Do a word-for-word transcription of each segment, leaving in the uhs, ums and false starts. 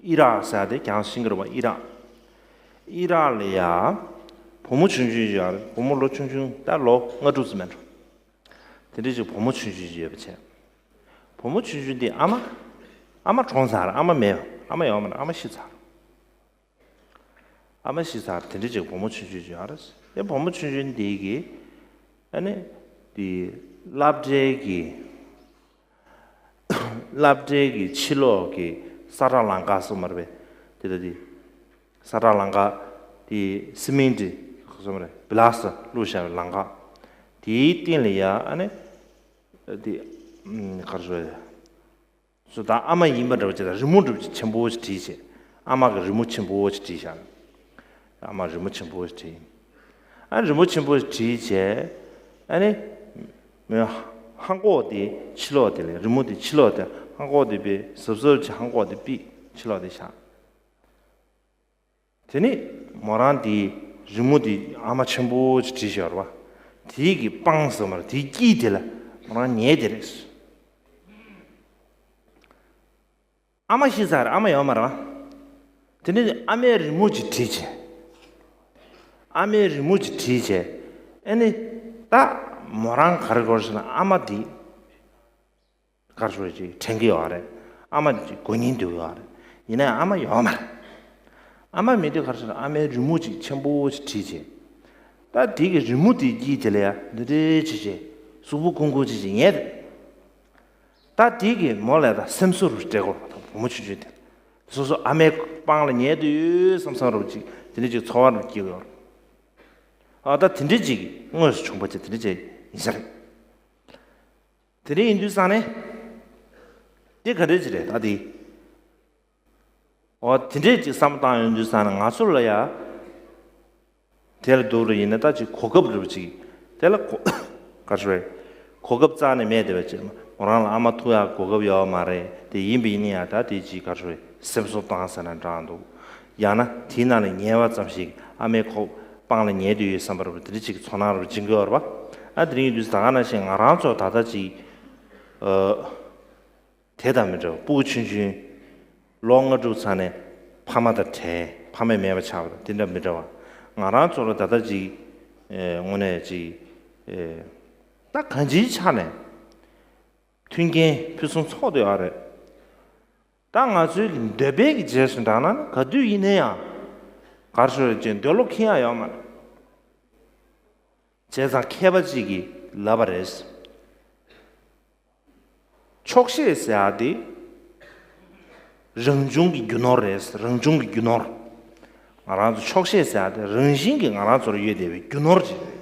ཨི་རག་ཟེར་ཡ་དེ་ཀྱང་ཤེས་ཀྱི་རེད་པ། ཨི་རག་ཨི་རག་ལ་ཡ་བུ་མོ་ཆུང་ཆུང་ཞིག་ཡོད་རེད། བུ་མོ་ལོ་ཆུང་ཆུང་ད་ལོ་ལྔ་དྲུག་ཙམ་མེད་འགྲོ། དེ་འདྲ་ཅིག་བུ་མོ་ཆུང་ཆུང་ཞིག་ཡོད་པ་བྱས། བུ་མོ་ཆུང་ཆུང་དེ་ཨ་མ། ཨ་མ་གྲོངས་ཚར། ཨ་མ་མེད། ཨ་མ་ཡོད་མ་རེད། ཨ་མ་ཤི་ཚར། ཨ་མ་ཤི་ཚར། དེ་འདྲ་ཅིག་བུ་མོ་ཆུང་ཆུང་ཅིག་ཡོད་རེད། དེ་བུ་མོ་ཆུང་ཆུང་འདི་གིས་ཨ་ནི་དེ་སློབ་གྲྭའི་གི་སློབ་གྲྭའི་གི་ཕྱི་ལོགས་ཀྱི་ས་ཁྲ་ལམ་ཁ་སོ་མ་རེད་པས། དེ་ལ་དེ་ས་ཁྲ་ལམ་ཁ་དེ་སི་མེན་ཊི་སོ་མ་རེད། བི་ལ་སི་ཊར་བླུགས་བཞག་པའི་ལམ་ཁ་དེའི་སྟེང་ལ་ཡ་ཨ་ནི་དེ་ག་རེ་ཟེར། སོ་ད་ཨ་མ་ཡིན་པ་འདྲ་བོ་ཅིག་དང་རི་མོ་འདྲ་བོ་ཅིག་ཆེན་པོ་ཞིག་བྲིས་བྱས། ཨ་མ་གི་རི་མོ་ཆེན་པོ་ཞིག་བྲིས་བཞག་ཨ་མ་རི་མོ་ཆེན་པོ་ཞིག་བྲིས། ཨ་རི་མོ་ཆེན་པོ་ཞིག་བྲིས་བྱས། ཨ་ནི་མོས་ཧང་ཀོག་དེ་ཕྱི་ལོགས་དེ་ལ། རི་མོ་དེ་ཕྱི་ལོགས་དེ། ཧང་ཀོག་དེ་པི་གཟབ་གཟབ་བྱས། ཧང་ཀོག་དེ་པི་ཕྱི་ལོགས་དེ་བཞག་དེ་ནས་མོ་རང་དེའི་རི་མོ་དེ་ཨ་མ་ཆེན་པོ་ཅིག་བྲིས་བཞག་ཡོད་རེད་པ། དེའི་གི་པང་ཟེར་མ་རེད། དེའི་དཀྱིལ་དེ་ལ་མོ་རང་ཉལ་བསྡད་རེད། ཨ་མ་ཤི་ཚར། ཨ་མ་ཡོད་མ་རེད་པ། དེ་ནས་ཨ་མའི་རི་མོ་ཅིག་བྲིས་བྱས། ཨ་མའི་རི་མོ་ཅིག་བྲིས་བྱས། ཨ་ནི་ད་མོ་རང་ག་རེ་དགོས་ཟེར་ན། ཨ་མ་དེ་ག་རེ་ཟེར་ཅིག་དྲན་གྱི་ཡོད་རེད། ཨ་མ་ཅིག་དགོས་སྙིང་འདོད་ཀྱི་ཡོད་རེད། ཡིན་ནའི་ཨ་མ་ཡོད་མ་རེད། ཨ་མ་མེད་དུས་ག་རེ་ཟེར་ན། ཨ་མའི་རི་མོ་ཅིག་ཆེན་པོ་ཅིག་བྲིས་བྱས། ད་དེ་གི་རི་མོ་དེའི་དཀྱིལ་དེ་ལ་ཡ་འདི་འདྲ་བྱས་བྱས་གཟུགས་པོ་ཀུང་ཀུང་བྱས་བྱས་ཉལ་བསྡད། ད་དེ་གིས་མོ་ལ་ད་སེམས་གསོ་རུ་སྤྲད་ཀྱི་ཡོད་རེད་པ། ད་བུ་མོ་ཆུང་ཆུང་དེ་སོ་སོ་ཨ་མའི་པང་ལ་ཉལ་བསྡད་ཡོད་བསམ་བསམ་འདྲ་བོ་ཅིག་དེ་འདྲ་ཅིག་ཚོར་བ་རུ་སྐྱེ་གི་ཡོད་རེད། ཨ་ད་དེ་འདྲ་ཅིག་དངོས་སུ་བྱུང་པ་ཅིག་དེ་འདྲ་ཅིག་ཡིན་ས་རེད། དེ་འདྲ་ཡིན་དུས་ཙང་ནས་དེ་ག་འདྲ་ཅིག་རེད་ད་དེ། འོ་དེ་འདྲས་ཅིག་བསམ་བློ་བཏང་ཡོང་དུས་ཙང་ནས་ང་ཚོ་ལ་ཡ། དེ་ལ་འདུག་རེད། ཡིན་ན་ད་ཅིག་གོ་སྐབས་རེད་པ་ཅིག་དེ་ལ་གོ་ག་རེ་ཟེར། གོ་སྐབས་རྩ་ནས་མེད་བསྡད་པ་ཅིག་མོ་རང་ལ་ཨ་མ་ཐུག་ཡག་གོ་སྐབས་ཡོད་མ་རེད། དེ་ཡིན་པ་ཡིན་ན་ཡང་ད་དེ་ཅིག་ག་རེ་ཟེར། སེམས་གསོ་བཏང་ཟེར་ན་འདྲ་འདུག་ཡང་ན་དེའི་ནང་ལ་ཉལ་བ་ཙམ་ཞིག་ཨ་མའི་ཁོག་པང་ལ་ཉལ་བསྡད་ཡོད་བསམ་པ་རེད་པ། དེ་འདྲ་ཅིག་ཚོར་སྣང་རེད་པ་སྦྱིན་གྱི་ཡོད་རེད་པ། ཨ་དེ་རིང་ཡོད་དུས་ད་ག་ནང་བཞིན་ང་རང་ཚོ་ད་ལྟ་ཅིག་ཨ། དེ་དང་མི་འདྲ་བ་སྤུ་གུ་ཆུང་ཆུང་ལོ་ལྔ་དྲུག་ཚར་ནས་ཕ་མ་དང་བྲལ། ཕ་མ་མེད་པ་ཆགས་པ་དང་དེ་འདྲ་མི་འདྲ་བ། ང་རང་ཚོ་ལ་ད་ལྟ་ཅིག་ཨེ་དངོས་གནས་ཅིག་ཨེ་ད་གང་ཅིའི་ཆ་ནས་མཐུན་རྐྱེན་ཕུན་སུམ་ཚོགས་བསྡད་ཡོད་རེད། ད་ང་ཚོའི་འདོད་པའི་གི་རྗེས་སུ་འབྲངས་ན་ག་དུས་ཡིན་ན་ཡང་ག་རེ་ཟེར་ཅིག་འདོད་བློ་ཁེངས་ཡག་ཡོད་མ་རེད། བྱས་ཙང་མཁས་པ་ཅིག་གིས་ལབ་པ་རེད། ཆོག་ཤེས་ཟེར་ཡག་དེ་རང་བྱུང་གི་རྒྱུ་ནོར་རེད། རང་བྱུང་གི་རྒྱུ་ནོར། ང་རང་ཚོ་ཆོག་ཤེས་ཟེར་ཡག་དེ་རང་བཞིན་གྱིས་ང་རང་ཚོར་ཡོད་བསྡད་པའི་རྒྱུ་ནོར་ཅིག་རེད།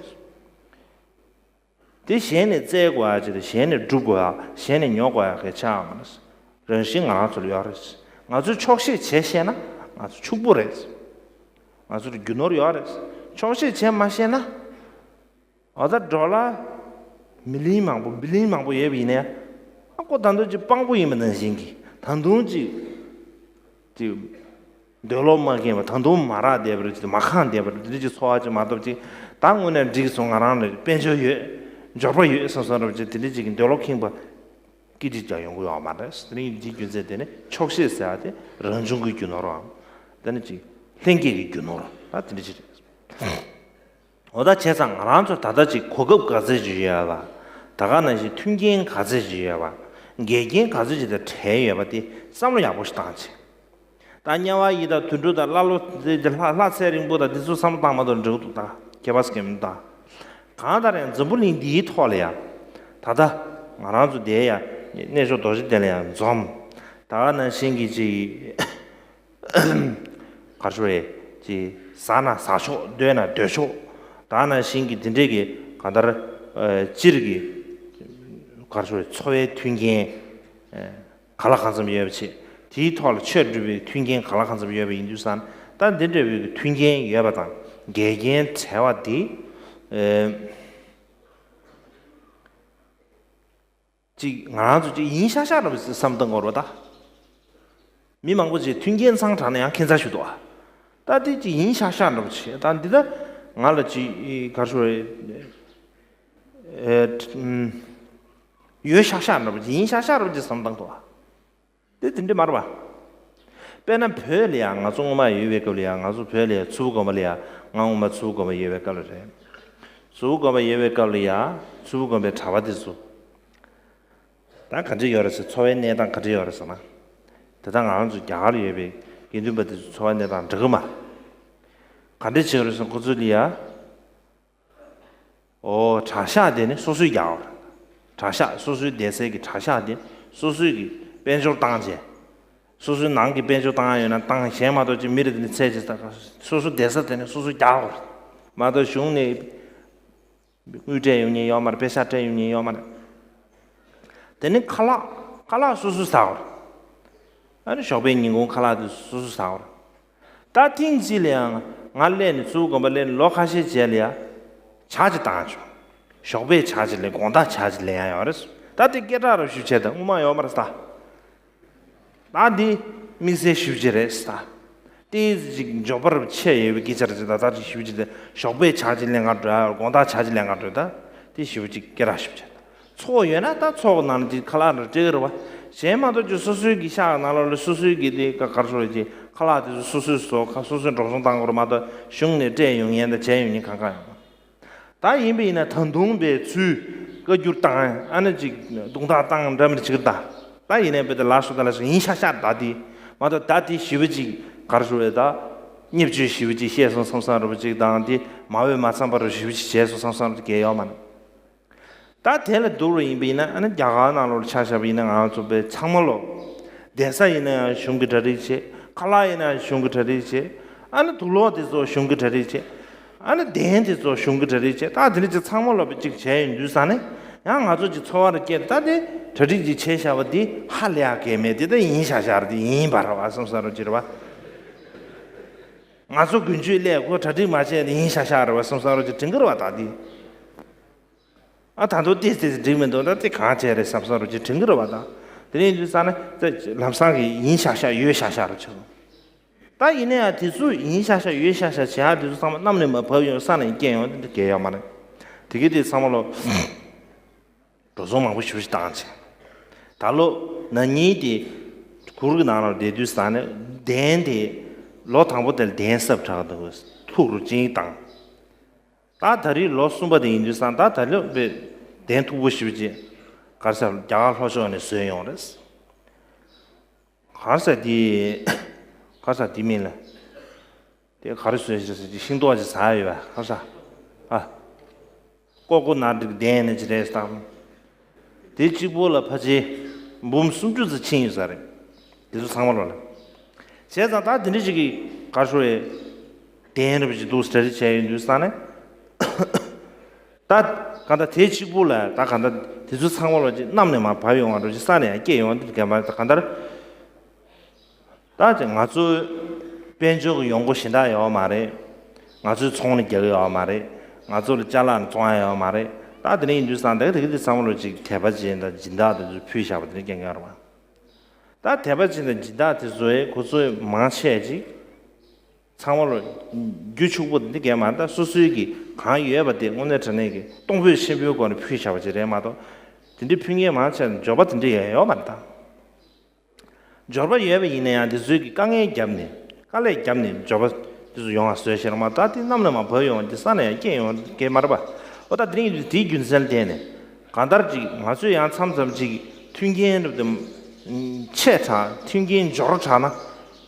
དེ་གཞན་ནས་བཙལ་དགོས་ཡག་ཅིག་དང་གཞན་ནས་སྒྲུབ་དགོས་ཡག་གཞན་ནས་ཉོ་དགོས་ཡག་གི་ཆ་ཡང་མ་རེད། རང་བཞིན་ང་རང་ཚོར་ཡོད་རེད། ང་ཚོས་ཆོག་ཤེས་བྱེད་ཤེས་ན་ང་ཚོ་ཕྱུག་པོ་རེད། ང་ཚོར་རྒྱུ་ནོར་ཡོད་རེད། ཆོག་ཤེས་བྱེད་མ་ཤེས་ན། འོ་ད་ཌོ་ལར་མི་ལི་ཡན་མང་པོ་བི་ལི་ཡན་མང་པོ་ཡོད་པ་ཡིན་ན་ཡང་། ཨ་ཁོ་ད་དུང་ཅིག་དཔང་པོ་ཡིན་པ་ནང་བཞིན་གྱི་ད་དུང་ཅིག་ཅིག་འདོད་བློ་མ་ཁེངས་པ། ད་དུང་མ་རག་བསྡད་པ་རེད། ཅིག་མ་ཁེངས་བསྡད་པ་རེད། དེ་འདྲ་ཅིག་ཚོར་བ་ཅིག་མ་གཏོགས་ཅིག་ད་དངོས་གནས་འགྲིག་སོང་། ང་རང་ལ་དཔལ་འབྱོར་ཡོད། འབྱོར་པ་ཡོད་བསམ་བསམ་འདྲ་བོ་ཅིག་དེ་འདྲ་ཅིག་གི་འདོད་བློ་ཁེངས་པ་སྐད་ཅིག་ཀྱང་ཡོང་གི་ཡོད་མ་རེད། དེ་རིང་འདིའི་རྒྱུ་མཚན་དེ་ནི་ཆོག་ཤེས་ཟེར་ཡག་དེ་རང་བྱུང་གི་རྒྱུ་ནོར་བའམ་དེ་ནི་ཅིག་ལྷན་སྐྱེས་ཀྱི་རྒྱུ་ནོར་ད་དེ་འདྲ་ཅིག་རེད། འོ་ད་བྱས་ཙང་ང་རང་ཚོ་ད་ལྟ་ཅིག་གོ་སྐབས་ག་ཚད་ཅིག་ཡོད་པ། ད་ག་ནང་བཞིན་མཐུན་རྐྱེན་ག་ཚད་ཅིག་ཡོད་པ། འགལ་རྐྱེན་ག་ཚད་ཅིག་དང་བྲལ་ཡོད་པ་དེ་བསམ་བློ་ཡག་པོ་ཞིག་བཏང་བྱས། ད་དམྱལ་བ་ཡི་དྭགས་དུད་འགྲོ་དང་ཀླ་ཀློ་དེ་ལྷ་ལྷ་ཚེ་རིང་པོ་དང་དེ་ཚོ་བསམ་བློ་བཏང་མ་གཏོགས་འགྲིག་གི་འདུག་ད་ཁྱད་པར་ཟེར་མཁན་མི་འདུག་གང་ལྟར་ཡང་འཛམ་བུ་གླིང་འདིའི་ཐོག་ལ་ཡ་ད་ལྟ་ང་རང་ཚོ་འདིར་ཡ་གནས་མཆོག་རྡོ་རྗེ་གདན་ལ་ཡ་འཛོམས། ད་ག་ནང་བཞིན་གྱི་ཅིག་ག་རེ་ཞུ་དགོས་རེད། ཅིག་ཟ་ན་ཟ་ཆོག་སྡོད་ན་སྡོད་ཆོག་ད་ག་ནང་བཞིན་གྱི་དེ་འདྲས་ཀྱི་གང་ལྟར་ཨ་སྤྱིར་གྱི་ག་རེ་ཞུ་དགོས་རེད། འཚོ་བའི་མཐུན་རྐྱེན་ཨ་གང་ལ་གང་འཚམ་ཡོད་པ་བྱས། དེའི་ཐོག་ལ་ཆོས་སྒྲུབ་པའི་མཐུན་རྐྱེན་གང་ལ་གང་འཚམ་ཡོད་པ་ཡིན་དུས་ཙང་། ད་འདི་འདྲ་བའི་མཐུན་རྐྱེན་ཡོད་པ་དང་འགལ་རྐྱེན་བྲལ་བ་འདི་ཨེ་ཅིག་ང་རང་ཚོ་ཅིག་ཡིན་ཤག་ཤག་འདྲ་བོ་བསམ་བཏང་དགོས་རེད་པ། ད་མི་མང་པོ་ཅིག་མཐུན་རྐྱེན་ཚང་དྲགས་ན་ཡང་ཁྱད་མཚར་ཞིག་འདུག་ཨ། ད་འདི་ཅིག་ཡིན་ཤག་ཤག་འདྲ་བོ་བྱས། ད་འདི་ད་ང་ལ་ཅིག་ག་རེ་ཞུ་དགོས་རེད། ཨེ་ཡོད་ཤག་ཤག་འདྲ་བོ་ཅིག་ཡིན་ཤག་ཤག་འདྲ་བོ་ཅིག་བསམ་བཏང་འདུག་ཨ། དེ་དེ་འདྲ་མ་རེད་པ། དཔེར་ན་བོད་ལ་ཡང་ང་ཚོ་སྔོན་མ་ཡོད་པའི་སྐབས་ལ་ཡང་། ང་ཚོ་བོད་ལ་ཡང་མཚུར་ཕུ་དགོན་པ་ལ་ཡང་། ང་སྔོན་མ་མཚུར་ཕུ་དགོན་པ་ཡོད་པའི་སྐབས་ལ་རེད། མཚུར་ཕུ་དགོན་པ་ཡོད་པའི་སྐབས་ལ་ཡང་མཚུར་ཕུ་དགོན་པའི་གྲྭ་པ་དེ་ཚོ། ད་ག་འདྲ་ཡོད་རེད་ཟེར། འཚོ་བའི་གནས་སྟངས་ག་འདྲ་ཡོད་རེད་ཟེར་ན། དེ་ད་ང་རང་ཚོ་རྒྱ་གར་ལ་ཡོད་པའི་དགེ་འདུན་པ་དེ་ཚོ་འཚོ་བའི་གནས་སྟངས་འདྲ་གི་མ་རེད། ག་འདྲ་བྱེད་ཀྱི་རེད་ཟེར་ན། ཁོ་ཚོ་ལ་ཡ། ཨོ། གྲྭ་ཤག་དེ་ནི་སོ་སོས་རྒྱག་པ་རེད། གྲྭ་ཤག་སོ་སོའི་སྡོད་སའི་གི་གྲྭ་ཤག་དེ་སོ་སོས་གི་དཔལ་འབྱོར་བཏང་བྱས། སོ་སོའི་ནང་གི་དཔལ་འབྱོར་བཏང་ཡ་ཡོད་ན་བཏང་། གཞན་མ་གཏོགས་ཅིག་མི་རེ་དེ་ནི་ཚད་ཅིག་ད། སོ་སོ་སྡོད་ས་དེ་ནི་སོ་སོས་རྒྱག་པ་རེད། མ་གཏོགས་གཞུང་ནས་དངུལ་སྤྲད་ཡོང་མཁན་ཡོད་མ་རེད། པེ་ཤག་སྤྲད་ཡོང་མཁན་ཡོད་མ་རེད། དེ་ནི་ཁ་ལག་ཁ་ལག་སོ་སོས་ཟ་དགོས་རེད། ཨ་ནི་ཞོགས་པའི་ཉིན་གུང་ཁ་ལག་དེ་སོ་སོས་ཟ་དགོས་རེད། ད་ཐེངས་གཅིག་ལ་ཡང་ང་སླེབས་ནས། མཚུར་ཕུ་དགོན་པ་སླེབས་ནས་ལོ་ཁ་ཤས་རྗེས་ལ་ཡ་ཇ་ཅིག་བཏང་བྱུང་། ཞོགས་པའི་ཇ་ཅིག་ལེན། དགོང་དག་ཇ་ཅིག་ལེན་ཡ་ཡོད་རེད། ད་དེ་སྐད་གྲགས་རབ་ཞུ་བྱས། ད་སྔོན་མ་ཡོད་མ་རེད་ད། ད་འདི་དམིགས་བསལ་ཞེ་པོ་ཅིག་རེད་ད། དེ་ཅིག་འབྱོར་པ་རབ་ཆེ་ཡོད་པའི་སྐད་ཆ་རེད་ཅེ། ད་ད་ཅིག་ཞེ་པོ་ཅིག་དེ། ཞོགས་པའི་ཇ་ཅིག་ལེན་ག་འགྲོ་ཡ། དགོང་དག་ཇ་ཅིག་ལེན་ག་འགྲོ་ཡ། ད་དེ་ཞེ་པོ་ཅིག་སྐད་གྲགས་ཞེ་པོ་ཅིག། ཚོགས་ཡོད་ན་ད་ཚོགས་ནང་ལ་ཅིག་ཁ་ལག་རེ་སྤྲད་ཀྱི་རེད་པ། གཞན་མ་གཏོགས་ཅིག་སོ་སོའི་གི་ཤག་ནང་ལོགས་ལ་སོ་སོའི་གི་དེ་ག་གར་སོ་རེད་ཅིག། ཁ་ལག་དེ་ཚོ་སོ་སོས་བཟོ། ཁ་སོ་སོས་འགྲོ་སོང་བཏང་དགོས་རེད་མ་གཏོགས། གཞུང་ནས་སྤྲད་ཡོང་མཁན་དང་བྱས་ཡོང་མཁན་གང་ག་ཡོད་མ། ད་ཡིན་པ་ཡིན་ན་ད་དུང་བའི་ཚུལ་བཀའ་འགྱུར་བཏང་། ཨ་ནི་ཅིག་རྡུང་རྡེག་བཏང་འདྲ་མི་འདྲ་བྱེད་ཀྱི་རེད་ད། ད་ཡིན་ནའི་བོད་དེ་ལ་སོ་ད་ལ་སོ་ཡིན་ཤག་ཤག་རེད་ད། དེ་མ་གཏོགས་ད་དེ་ཞེ་པོ་ཅིག་གར་སོ་རེད་ད། བརྙས་བཅོས་ཞེ་པོ་ཅིག་བཤད་སོང་བསམ་བསམ་འདྲ་པོ་ཅིག་དང་། དེ་མ་འོས་མ་འཚམས་པ་རུ་ཞེ་པོ་ཅིག་བྱས་སོང་བསམ་བསམ་འདྲ་གང་ཡང་ཡོད་མ་རེད། ད་དེ་ལས་བསྡུར་བ་ཡིན་པ་ཡིན་ན། ཨ་ནི་རྒྱ་གར་ནང་ལོགས་ལ་ཆ་བཞག་པ་ཡིན་ན། ང་ཚོ་བོད་ཚང་མ་ལོག་སྡོད་ས་ཡིན་ན་ཡང་གཞུང་གིས་གྲ་སྒྲིག་བྱས། ཁ་ལག་ཡིན་ན་ཡང་གཞུང་གིས་གྲ་སྒྲིག་བྱས། ཨ་ནི་དུག་ལོག་དེ་ཚོ་གཞུང་གིས་གྲ་སྒྲིག་བྱས། ཨ་ནི་གདན་དེ་ཚོ་གཞུང་གིས་གྲ་སྒྲིག་བྱས། ད་དེ་འདྲ་ཅིག་ཚང་མ་ལོག་པའི་ཅིག་བྱས་ཡོང་དུས་ཙང་ནས། ཡང་ང་ཚོ་ཅིག་འཚོ་བ་རུ་སྐྱེལ། ད་དེ་གྲ་སྒྲིག་ཅིག་བྱས་བཞག་པ་འདི་ཧ་ལས་ཡག་གི་མེད། དེ་ད་ཡིན་ཤག་ཤག་རེད། དེ་ཡིན་པ་རེད་པ་བསམ་བསམ་འདྲ་ཅིག་རེད་པ། ང་ཚོ་དགུན་ཆོས་སླེབས། ཁོ་གྲ་སྒྲིག་མ་བྱས་ནས་ཡིན་ཤག་ཤག་རེད་པ་བསམ་བསམ་འདྲ་ཅིག་དྲན་གྱི་རེད་པ། ད་དེ། ཨ། ད་དུང་ཏོག་ཙམ་འགྲིག་མི་འདུག། ད་དེ་གང་བྱས་རེད་བསམ་བསམ་འདྲ་ཅིག་དྲན་གྱི་རེད་པ། ད་དེ་རིང་དུས་ཙང་ནས་ལམ་སང་གི་ཡིན་ཤག་ཤག་ཡོད་ཤག་ཤག་རུ་ཆགས་སོང་། ད་ཡིན་ན་ཡང་དེ་ཚོ་ཡིན་ཤག་ཤག་ཡོད་ཤག་ཤག་བྱེད་ཡག་དེ་ཚོ་ཚང་མ་གནམ་ནས་མར་བབས་ཡོང་། ས་ནས་སྐྱེས་ཡོང་། དེ་འདྲ་གང་ཡང་ཡོད་མ་རེད། དེ་གི་དེ་ཚང་མ་ལོག་འགྲོ་སོང་མང་པོ་ཞེ་པོ་ཞིག་བཏང་བྱས། ད་ལོ་ན་ནིང་དེ་གུར་གྱི་ནང་ལ་བསྡད་དུས་ཙང་ནས་གདན་དེ། ལོ་དང་པོ་དེ་ལ་གདན་གསབ་དྲག་འདུག། མཐུག་རུ་ཅིག་བཏང་། ད་ད་རེས་ལོ་གསུམ་པ་དེ་ཡིན་དུས་ཙང་། ད་ད་ལོ་དཔེ་གདན་མཐུག་པོ་ཞེ་པོ་ཅིག་གར་ས་རྒྱ་གར་ལྷོ་ཕྱོགས་ནས་བཟོས་ཡོང་རེད། གར་ས་དེ། གར་ས་དེ་མིན་ལ། དེ་ག་རེ་བཟོས་ཤག་ཟེར་ཅིག་ཤིང་ཏོག་ཅིག་ཟ་ཡ་ཡོད་པ། གར་ས། ཨ། ཀོ་ཀོ་ནཊ་གདན་ནི་ཅིག་རེད་བསམ། དེ་གཅིག་པོ་ལ་ཕལ་ཆེར་འབུམ་སུམ་ཅུ་ཙམ་ཕྱིན་ཡོད་ས་རེད། དེ་ཚོ་ཚང་མ་ལོག་ལ། བྱས་ཙང་ད་དེ་འདྲ་ཅིག་གི་གར་ཤོར་བའི་གདན་འདྲ་པོ་ཅིག་འདུག་ཟེར་བྱས་ཡོང་དུས་ཙང་ནས། ད་གང་ལྟར་དེ་གཅིག་པུ་ལ། ད་གང་ལྟར་དེ་ཚོ་ཚང་མ་ལོག་ཅིག་གནམ་ནས་མར་བབས་ཡོང་བ་འདྲ་ཅིག། ས་ནས་ཡང་སྐྱེས་ཡོང་བ་འདི་ག་མ་རེད། ད་གང་ལྟར། ད་ཅིག་ང་ཚོའི་དཔལ་འབྱོར་གྱི་ཡོང་སྒོ་གཞན་དག་ཡོད་མ་རེད། ང་ཚོའི་ཚོང་ལས་རྒྱག་གི་ཡོད་མ་རེད། ང་ཚོ་ལ་ཅ་ལག་བཙོང་ཡ་ཡོད་མ་རེད། ད་དེ་འདྲ་ཡིན་དུས་ཙང་ད་དེ་གི་དེ་ཚང་མ་ལོག་ཅིག་དད་པ་ཅན་དང་སྦྱིན་བདག་དེ་ཚོས་ཕུལ་བཞག་པ་དེ་འདྲ་རྐྱང་རྐྱང་རེད་པ། ད་དད་པ་ཅན་དང་སྦྱིན་བདག་དེ་ཚོས་ཁོ་ཚོས་མང་ཆེ་ཅིག་ཚང་མ་ལོག་རྒྱུ་ཕྱུག་པོ་དེ་འདྲ་གང་ཡང་མ་རེད། ད་སོ་སོའི་གི་གང་ཡོད་པ་དེ་དངོས་གནས་དྲང་གནས་ཀྱི་གཏོང་ཕོད་ཆེན་པོའི་སྒོ་ནས་ཕུལ་བཞག་པ་ཅིག་རེད་མ་གཏོགས། དེ་འདྲའི་ཕུལ་མཁན་མང་ཆེ་བ་འབྱོར་པ་དེ་འདྲ་ཡོད་ཡོད་མ་རེད་ད། འབྱོར་པ་ཡོད་པ་ཡིན་ན་ཡང་དེ་ཚོའི་གི་དཀའ་ངལ་བརྒྱབ་ནས། དཀའ་ལས་བརྒྱབ་ནས་འབྱོར་པ་དེ་ཚོ་ཡོང་བ་བཟོས་ཤག་རེད་མ་གཏོགས། ད་དེ་གནམ་ནས་མར་བབས་ཡོང་བ་དེ། ས་ནས་ཡང་སྐྱེས་ཡོང་བ་དེ་གང་ཡང་མ་རེད་པ། འོ། ད་དེ་རིང་དེའི་རྒྱུ་མཚན་ལ་བརྟེན་ནས་གང་ལྟར་ཅིག་ང་ཚོས་ཡང་མཚམས་མཚམས་ཅིག་མཐུན་རྐྱེན་འདྲ་པོ་དེ་ཆེ་དྲགས། མཐུན་རྐྱེན་འབྱོར་དྲགས་ན།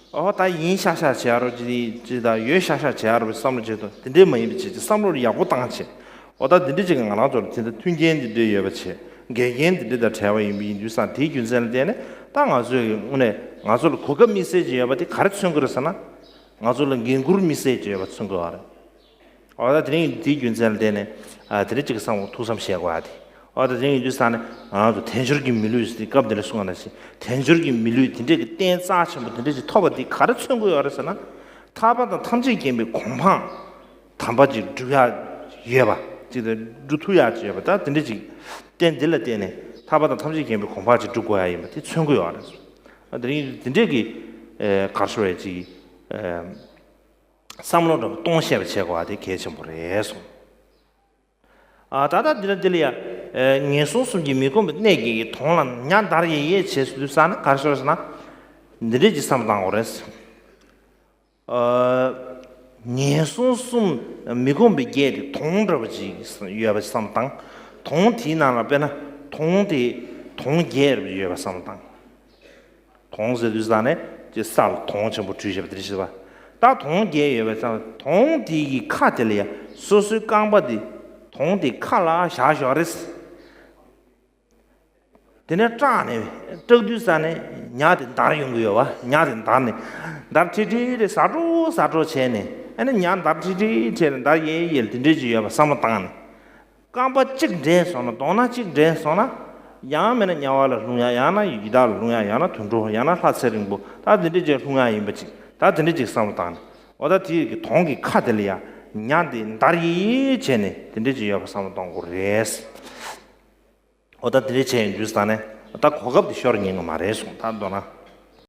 ཨོ། ད་ཡིན་ཤག་ཤག་བྱེད་ཡ་རོ་ཅི་ཅི། ད་ཡོད་ཤག་ཤག་བྱེད་ཡ་རོ་བསམ་བློ་བྱེད་དོ། དེ་འདྲས་མ་ཡིན་པ་བྱེད་ཅིག་བསམ་བློ་ཡག་པོ་བཏང་བྱས། ཨོ། ད་དེ་འདྲས་ཅིག་གི་ང་རང་ཚོར་དེ་འདྲ་མཐུན་རྐྱེན་དེ་འདྲས་ཡོད་པ་བྱས། འགལ་རྐྱེན་དེ་འདྲས་དང་བྲལ་བ་ཡིན་པ་ཡིན་དུས་ཙང་། དེའི་རྒྱུ་མཚན་ལ་བརྟེན་ནས་ད་ང་ཚོས་ཀྱི་དངོས་གནས་ང་ཚོ་ལ་གོ་སྐབས་དམིགས་བསལ་ཅིག་ཡོད་པ་དེ་ག་རེ་མཚོན་གྱི་རེད་ཟེར་ན། ང་ཚོ་ལ་འགན་འཁུར་དམིགས་བསལ་ཅིག་ཡོད་པ་མཚོན་གྱི་ཡོད་རེད། འོ། ད་དེ་རིང་དེའི་རྒྱུ་མཚན་ལ་བརྟེན་ནས། ཨ། དེ་འདྲ་ཅིག་གི་བསམ་བློ་ཐུགས་བསམ་བཞེས་དགོས་ཡ་དེ། འོ། ད་དེ་རིང་ཡིན་དུས་ཙང་ནས་ང་རང་ཚོ་དལ་འབྱོར་གྱི་མི་ལུས་ཟེར་དུས་སྐབས་འདི་ལ་གསུངས་པ་ནང་བཞིན། དལ་འབྱོར་གྱི་མི་ལུས་དེ་འདྲས་ཀྱི་རྟེན་རྩ་ཆེན་པོ་དེ་འདྲས་ཅིག་ཐོབ་པ་དེ་ག་རེ་མཚོན་གྱི་ཡོད་རེད་ཟེར་ན། ཐར་པ་དང་ཐམས་ཅད་མཁྱེན་པའི་གོ་འཕང་དམ་པ་ཅིག་སྒྲུབ་ཡ་ཡོད་པ་ཅིག་དང་། སྒྲུབ་ཐུབ་ཡ་ཅིག་ཡོད་པ། ད་དེ་འདྲས་ཅིག་རྟེན་འདི་ལ་བརྟེན་ནས། ཐར་པ་དང་ཐམས་ཅད་མཁྱེན་པའི་གོ་འཕང་ཅིག་སྒྲུབ་དགོས་ཡ་ཡིན་པ་དེ་མཚོན་གྱི་ཡོད་རེད། ཨ། དེ་རིང་དེ་འདྲས་ཀྱི། ཨེ། ག་རེ་ཟེར་བ་ཅིག། ཨེ། བསམ་བློ་འདྲ་པོ་གཏོང་ཤེས་པ་བྱེད་དགོས་པ་དེ་གལ་ཆེན་པོ་རེད་གསུངས། ཨ། ད་ལྟ་འདི་ལ་འདི་ལ་ཡ། ཨེ། ངན་སོང་གསུམ་གྱི་མི་ཁོམ་པའི་གནས་ཀྱི་དོང་ལ་ཉ་འདར་ཡེ་ཡེ་བྱེད་དུས་ཙང་ནས་ག་རེ་ཟེར་ཟེར་ན། འདི་འདྲས་ཀྱི་བསམ་བློ་བཏང་དགོས་རེད། ཨ། ངན་སོང་གསུམ་མི་ཁོམ་པའི་བརྒྱད་དེ་དོང་འདྲ་པོ་ཅིག་ཡོད་པ་བསམ་བློ་བཏང་། དོང་དེའི་ནང་ལ་དཔེར་ན་དོང་དེ་དོང་བརྒྱད་ཡོད་པ་བསམ་བློ་བཏང་། དོང་ཟེར་དུས་ཙང་ནས་ཅིག་ས་ལ་དོང་ཆེན་པོ་བྲུས་བཞག་པ་དེ་རེད་ཤེས་པ། ད་དོང་བརྒྱད་ཡོད་པའི་ཙང་དོང་དེ་གི་ཁ་དེ་ལ་ཡ་སོ་སོའི་རྐང་པ་དེ་དོང་དེ་ཁ་ལ་བཞག་བཞག་རེད། དེ་ནས་སྐྲག་ནས་སྐྲག་དུས་ཙང་ནས་ཉ་དེ་འདར་ཡོང་གི་ཡོད་པ། ཉ་དེ་འདར་ནས་འདར་ཁྲིག་ཁྲིག་རེད། ཟ་འགྲོ་ཟ་འགྲོ་བྱས་ནས་ཨ་ནི་ཉ་འདར་ཁྲིག་ཁྲིག་བྱས་ནས་འདར་ཡེ་ཡེ་དེ་འདྲས་ཅིག་ཡོད་པ་བསམ་བློ་བཏང་ནས། རྐང་པ་གཅིག་འདྲེས་སོང་ན་དོང་ན་གཅིག་འདྲེས་སོང་ན། ཡང་མིན་ན་དམྱལ་བ་ལ་ལྷུང་ཡ། ཡང་ན་ཡི་དྭགས་ལ་ལྷུང་ཡ། ཡང་ན་དུད་འགྲོ། ཡང་ན་ལྷ་ཚེ་རིང་པོ། ད་དེ་འདྲས་ཅིག་ལྷུང་ཡ་ཡིན་པ་ཅིག་ད་དེ་འདྲས་ཅིག་བསམ་བློ་བཏང་ནས། འོ་ད་དེ་གི་དོང་གི་ཁ་དེ་ལ་ཡ་ཉ་འདི་འདར་ཡི་བྱས་ནས་དེ་འདྲས་ཅིག་ཡོད་པ་བསམ་བློ་གཏོང་དགོས་རེད། འོ་ད་དེ་འདྲས་བྱས་ཡོང་དུས་ཙང་ནས་ད་གོ་སྐབས་དེ་ཤོར་ཉན་གི་མ་རེད་གསུངས། ད་མདོར་ན་